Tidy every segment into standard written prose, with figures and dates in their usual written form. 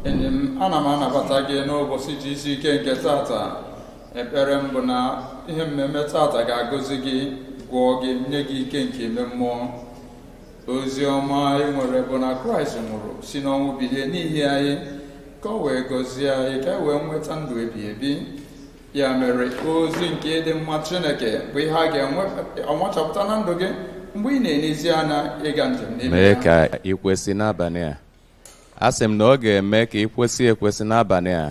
Enyi m, ana m anabata gị n'ụbọchị ji isi ike nke tata. Ekpere m bụ na ihe mmemme tata ga-agọzi gị, gwọọ gị, nye gị ike nke ime mmụọ. Ozi ọma anyị nwere bụ na Kraịst nwụrụ si n'ọnwụ bilie n'ihi anyị, ka ọ wee gọzie anyị, ka e wee nweta ndụ ebi ebi. Ya mere ozi nke ịdị mma Chineke bụ ihe a ga-anwachapụta na ndụ gị mgbe ị na-enezi anya ịga njem n'ime Mee ya. ka ị kwesị n'abalị a. A sị m na ọ ga-eme ka ị kwesị ekwesị n'abalị a.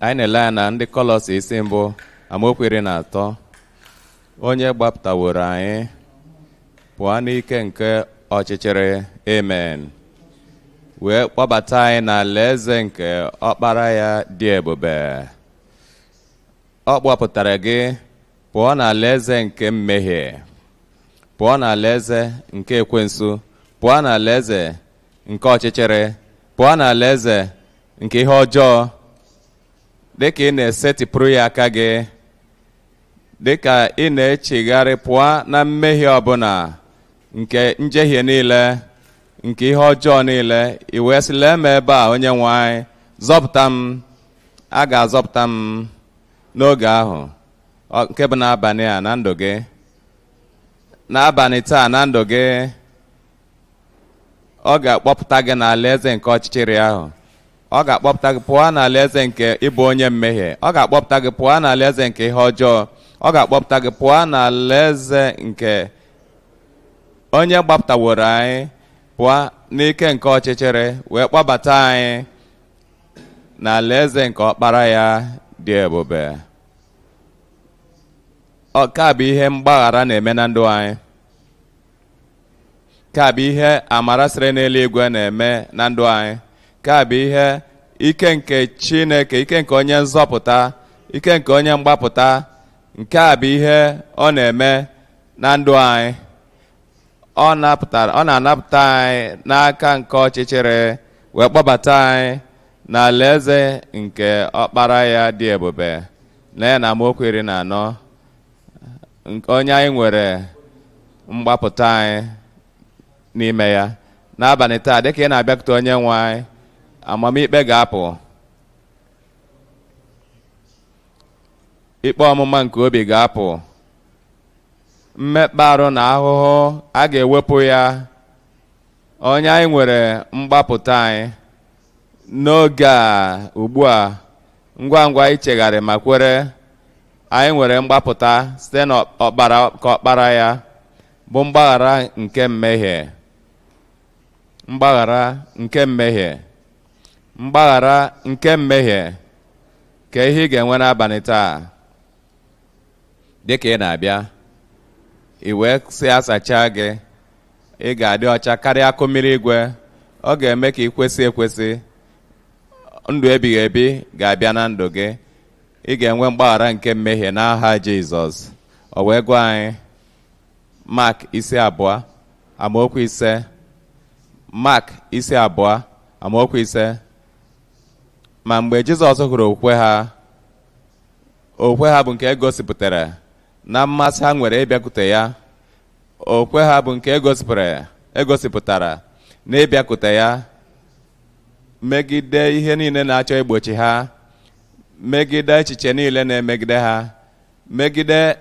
Anyị na-ele anya na ndị Kọlọsi isi mbụ amaokwu 13. Onye gbapụtaworo anyị pụọ n'ike nke ọchịchịrị, amen, wee kpọbata anyị n'alaeze nke ọkpara ya dị ebube. Ọ kpọpụtara gị pụọ n'alaeze nke mmehie, pụọ n'alaeze nke ekwensu, pụọ n'alaeze nke ọchịchịrị, pụọ n'alaeze nke ihe ọjọọ. Dịka ị na-esetịpụrụ ya aka gị, dịka ị na-echegharị pụọ na mmehie ọbụla, nke njehie niile, nke ihe ọjọọ niile, i wee sị, lee m ebe a, onye nwe anyị, zọpụta m. A ga-azọpụta m n'oge ahụ, nke bụ n'abalị a na ndụ gị, n'abalị taa na ndụ gị. Ọ ga-akpọpụta gị n'alaeze nke ọchịchịrị ahụ. Ọ ga-akpọpụta gị pụọ n'alaeze nke ịbụ onye mmehie. Ọ ga-akpọpụta gị pụọ n'alaeze nke ihe ọjọọ. Ọ ga-akpọpụta gị pụọ n'alaeze nke onye gbapụtaworo anyị pụọ n'ike nke ọchịchịrị, wee kpọbata anyị n'alaeze nke ọkpara ya dị ebube. Ọ ka bụ ihe mgbaghara na-eme na ndụ anyị. Ka bụ ihe amara siri n'eluigwe na-eme na ndụ anyị. Ka bụ ihe ike nke Chineke, ike nke onye nzọpụta, ike nke onye mgbapụta, nke a bụ ihe ọ na-eme na ndụ anyị. Ọ na-anapụta anyị n'aka nke ọchịchịrị, wee kpọbata anyị n'alaeze nke ọkpara ya dị ebube. Na ya na amaokwu 14, onye anyị nwere mgbapụta anyị n'ime ya. N'abalị taa, dịka ị na-abịakwute onye nwe anyị, amamikpe ga-apụ, ikpe ọmụma nke obi ga-apụ, mmekpa arụ na ahụhụ a ga-ewepụ ya. Onye anyị nwere mgbapụta anyị n'oge a ugbu a, ngwa ngwa ichegharị ma kwere, anyị nwere mgbapụta site n'ọkpara ka ọkpara ya bụ mgbaghara nke mmehie, mgbaghara nke mmehie, mgbaghara nke mmehie. Ka ihe ị ga-enwe n'abalị taa, dịka ị na-abịa, i wee sị asacha gị, ị ga-adị ọcha karịa akụ mmiri igwe. Ọ ga-eme ka ị kwesị ekwesị. Ndụ ebighị ebi ga-abịa na ndụ gị. Ị ga-enwe mgbaghara nke mmehie n'aha Jizọs. O wee gwa anyị Mak isi 2 amaokwu 5. Mak isi 2 amaokwu 5. Ma mgbe Jizọs hụrụ okwukwe ha, okwukwe ha bụ nke egosipụtara na mmasị ha nwere ịbịakwute ya. Okwukwe ha bụ nke egosipụtara na ịbịakwute ya megide ihe niile na-achọ igbochi ha, megide echiche niile na-emegide ha, megide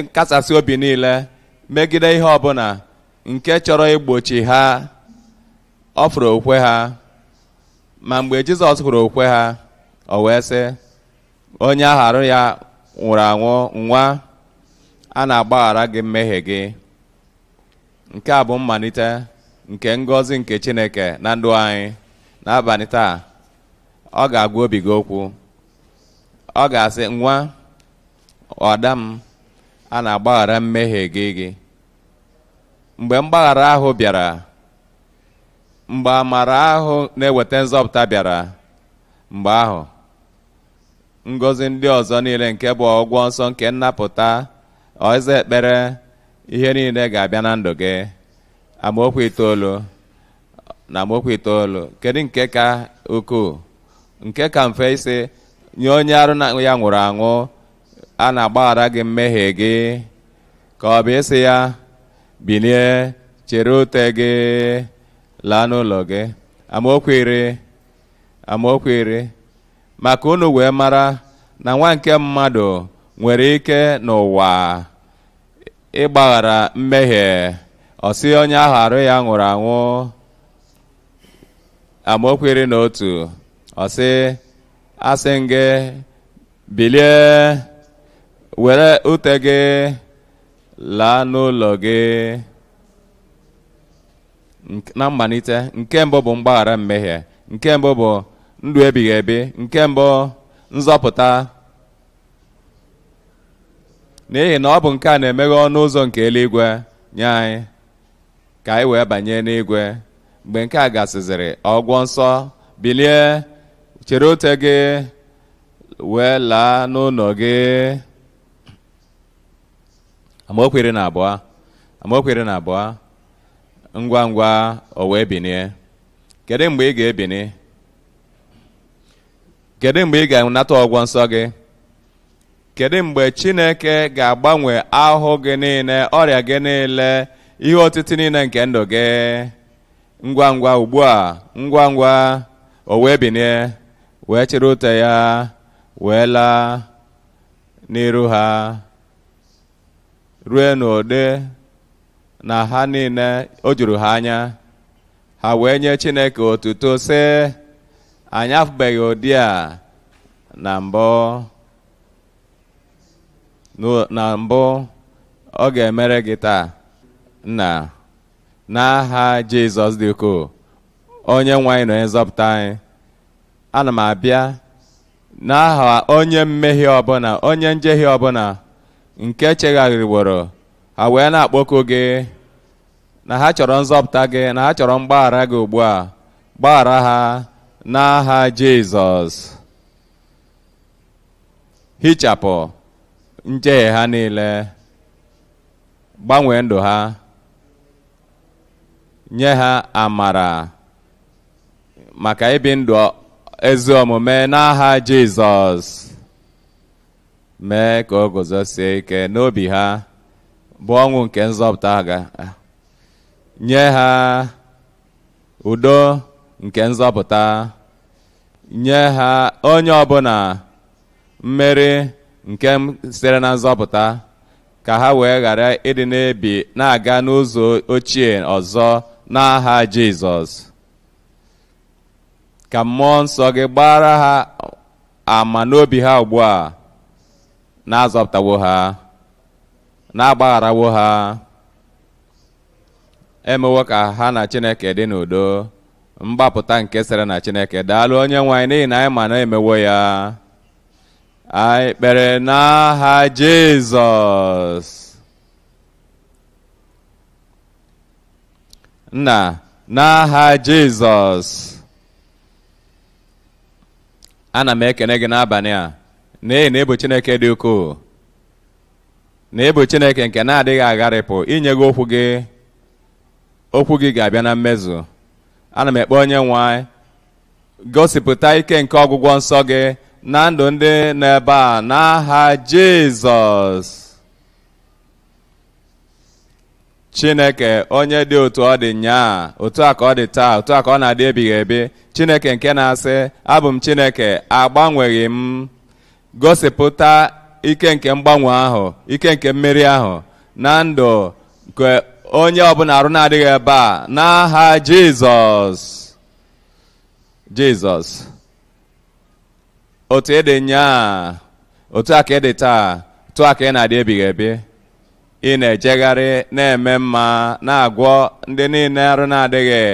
nkasasị obi niile, megide ihe ọbụla nke chọrọ igbochi ha. Ọ fụrụ okwukwe ha. Ma mgbe Jizọs hụrụ okwukwe ha, o wee sị, onye ahụ arụ ya nwụrụ anwụ, nwa, a na-agbaghara gị mmehie gị. Nke a bụ mmalite nke ngọzi nke Chineke na ndụ anyị. N'abalị taa, ọ ga-agwa obi gị okwu. Ọ ga-asị, nwa, ọda m, a na-agbaghara mmehie gị. Mgbe mgbaghara ahụ bịara, mgbe amara ahụ na-eweta nzọpụta bịara, mgbe ahụ ngọzi ndị ọzọ niile nke bụ ọgwụgwọ nsọ nke nnapụta, ọzọ ekpere, ihe niile ga-abịa na ndụ gị. Amaokwu 9 na amaokwu 9, kedu nke ka ukwuu? Nke ka mfe isi nye onye arụ ya nwụrụ anwụ, a na-agbaghara gị mmehie gị, ka ọ bụ isi ya bilie, chere ute gị, laa n'ụlọ gị. Amaokwu 10, amaokwu 10, maka unu wee mara na nwa nke mmadụ nwere ike n'ụwa ịgbaghara mmehie. Ọ sị onye ahụ arụ ya nwụrụ anwụ. Amaokwu 11, ọ sị, asị m gị, bilie, were ute gị laa n'ụlọ gị. Na mmalite, nke mbụ bụ mgbaghara mmehie, nke mbụ bụ ndụ ebighị ebi, nke mbụ nzọpụta. N'ihi na ọ bụ nke a na-emeghe ọnụ ụzọ nke eluigwe nye anyị ka anyị wee banye n'igwe. Mgbe nke a gasịzịrị, ọgwọ nsọ, bilie, chere ute gị wee laa n'ụlọ gị. Amaokwu 12, amaokwu 12, ngwa ngwa o wee binie. Kedu mgbe ị ga-ebini? Kedu mgbe ị ga-anata ọgwọ nsọ gị? Kedu mgbe Chineke ga-agbanwe ahụ gị niile, ọrịa gị niile, ihe otiti niile nke ndụ gị? Ngwa ngwa ugbu a, ngwa ngwa o wee binie, wee chịrị ute ya wee laa n'iru ha, rue n'ụdị na ha niile o juru ha anya. Ha wee nye Chineke otuto sị, anyị afụbeghị ụdị a na mbụ. Na mbụ ọ ga-emere gị taa. Nna, n'aha Jizọs dị ukwuu, onye nwe anyị na onye nzọpụta anyị, ana m abịa n'aha onye mmehie ọbụla, onye njehie ọbụla nke chegharịworo, ha wee na-akpọku gị na ha chọrọ nzọpụta gị, na ha chọrọ mgbaghara gị ugbu a. Gbaghara ha n'aha Jizọs. Hichapụ njehie ha niile, gbanwee ndụ ha, nye ha amara maka ibi ndụ ezi omume n'aha Jizọs. Mee ka o guzosie ike n'obi ha, bụ ọnwụ nke nzọpụta ga nye ha udo nke nzọpụta, nye ha onye ọbụla mmeri nke sitere na nzọpụta, ka ha wee ghara ịdị na-ebi na-aga n'ụzọ ochie ọzọ n'aha Jizọs. Ka mmụọ nsọ gị gbara ha ama n'obi ha ugbu a, na-azọpụtawo ha, na-agbagharawo ha, emewo ka ha na Chineke dị n'udo. Mgbapụta nke sere na Chineke. Daalụ onye nwe anyị, n'ihi na anyị ma na emewo ya. Anyị kpere n'aha Jizọs. Nna, n'aha Jizọs, ana m ekene gị n'abalị a, n'ihi na ị bụ Chineke dị ukwuu, na ị bụ Chineke nke na-adịghị agharịpụ inye gị okwu gị. Okwu gị ga-abịa na mmezu. Ana m ekpe onye nwe anyị, gosipụta ike nke ọgwụgwọ nsọ gị na ndụ ndị n'ebe a n'aha Jizọs. Chineke onye dị otu ọ dị nyaa, otu a ka ọ dị taa, otu a ka ọ na-adị ebighị ebi. Chineke nke na-asị, abụ m Chineke, agbanweghị m. Gosipụta ike nke mgbanwe ahụ, ike nke mmeri ahụ na ndụ nke onye ọbụla arụ na-adịghị ebe a n'aha Jizọs. Jizọs, otu ị dị nyaa, otu a ka ị dị taa, otu a ka ị na-adị ebighị ebi. Ị na-ejegharị na-eme mma, na-agwọ ndị niile arụ na-adịghị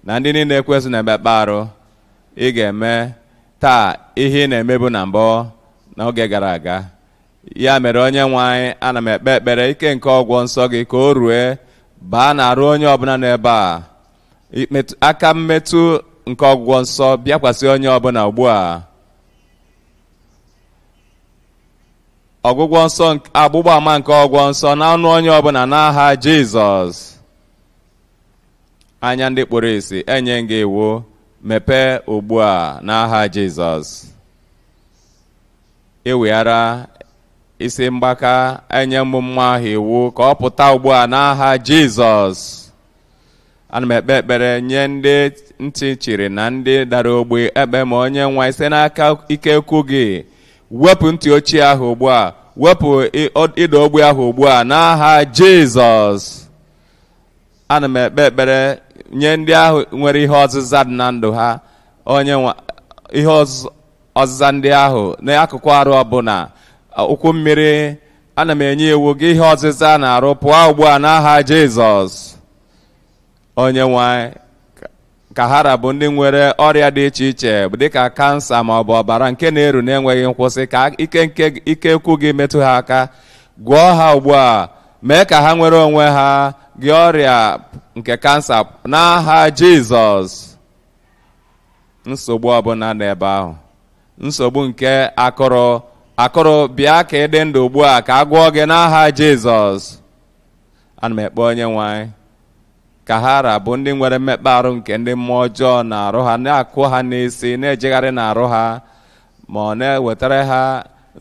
na ndị niile ekwesị na-emekpa arụ. Ị ga-eme taa ihe ị na-emebu na mbụ n'oge gara aga. Ya mere onye nwe anyị, ana m ekpe ekpere ike nke ọgwọ nsọ gị ka o rue baa na-arụ onye ọbụla n'ebe a. Aka mmetụ nke ọgwụgwọ nsọ bịakwasị onye ọbụla ugbu a. Ọgwụgwọ nsọ, agbụgba ama nke ọgwụgwọ nsọ n'ọnụ onye ọbụla n'aha Jizọs. Anya ndị kpụrụ ìsì, enye gị iwu, mepee ugbu a n'aha Jizọs. Iweghara isi mgbaka, enye mmụọ ahụ iwu ka ọ pụta ugbu a n'aha Jizọs. Ana m ekpe ekpere nye ndị ntị chiri na ndị dara ogbi. Ekpe ma onye nwe site n'aka ike ukwu gị wepụ ntị ochie ahụ ugbu a, wepụ ịda ogbi ahụ ugbu a n'aha Jizọs. Ana m ekpe ekpere nye ndị ahụ nwere ihe ọzịza dị na ndụ ha, onye nwe ihe ọzịza ndị ahụ n'akụkụ arụ ọbụla, ụkwụ mmiri, ana m enye iwu gị ihe ọzịza na-arụ pụọ ugbu a n'aha Jizọs. Onye nwe ka ha rabụ ndị nwere ọrịa dị iche iche dịka kansa ma ọ bụ ọbara nke na-eru na-enweghị nkwụsị, ka ike ukwu gị metụ ha aka, gwọọ ha ugbu a, mee ka ha nwere onwe ha gị ọrịa nke kansa n'aha Jizọs. Nsogbu ọbụla n'ebe ahụ, nsogbu nke akụrụ akụrụ, bịa ka ị dị ndụ ugbu a, ka a gwọọ gị n'aha Jizọs. Ana m ekpe onye nwe anyị ka ha rabụ ndị nwere mmekpa arụ nke ndị mmụọ ọjọọ na-arụ ha, na-akụ ha n'isi, na-ejegharị n'arụ ha, ma ọ na-ewetara ha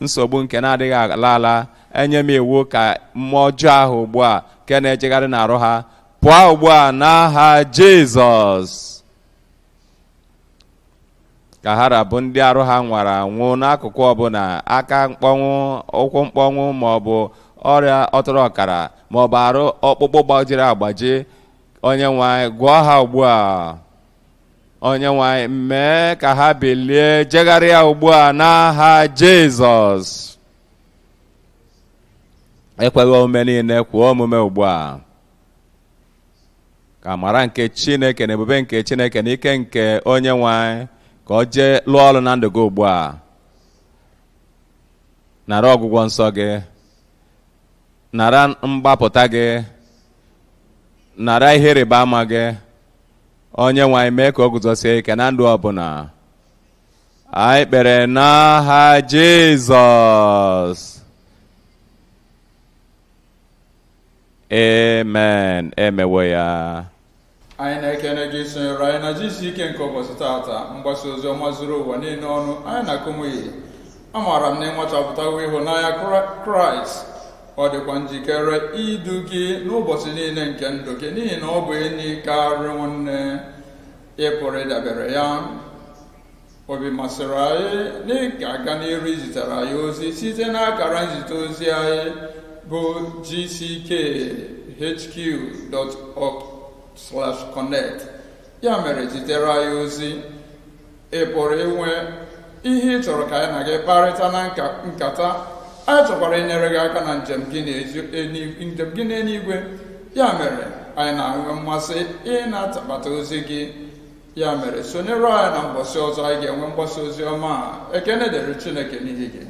nsogbu nke na-adịghị ala ala. Enye m iwu ka mmụọ ọjọọ ahụ ugbu a nke na-ejegharị n'arụ ha pụọ ugbu a n'aha Jizọs. Ka ha rabụ ndị arụ ha nwara anwụ n'akụkụ ọbụla, aka mkpọnwụ, ụkwụ mkpọnwụ, ma ọ bụ ọrịa ọtụrụ ọkara, ma ọ bụ arụ ọkpụkpụ gbajiri agbaji, onye nwe anyị gwọọ ha ugbu a. Onye nwe anyị mee ka ha bilie jegharịa ugbu a n'aha Jizọs. Ekweghị omume niile kwuo omume ugbu a. Ka amara nke Chineke na ebube nke Chineke na ike nke onye nwe anyị ka ọ jee lụọ ọrụ na ndụ gị ugbu a. Nara ọgwụgwọ nsọ gị, nara mgbapụta gị, nara ihe ịrịba ama gị. Onye nwe anyị mee ka o guzosie ike na ndụ ọbụla. Anyị kpere n'aha Jizọs. Amen. Emewo ya. Anyị na-ekene gị sonyere anyị na jisi ike nke ụbọchị taata, mgbasa ozi ọma zuru ụwa niile ọnụ. Anyị na Kumuyi, amaara m na ịnwachapụtawo ịhụnanya Kraịst. Ọ dịkwa njikere idu gị n'ụbọchị niile nke ndụ gị, n'ihi na ọ bụ enyi karị nwanne ị pụrụ ịdabere ya. Obi masịrị anyị na ị ga-aga n'iru izitere anyị ozi site n'akara nzite ozi anyị bụ gckhq.org/connect. Ya mere zitere anyị ozi. Ị pụrụ inwe ihe ị chọrọ ka anyị na gị kparịta na nkata. Anyị chọkwara inyere gị aka na njem gị n'eluigwe. Ya mere anyị na-enwe mmasị ịnatabata ozi gị. Ya mere sonyere anyị na mbọsị ọzọ anyị ga-enwe mgbasa ozi ọma. Ekene dịrị Chineke n'ihi gị.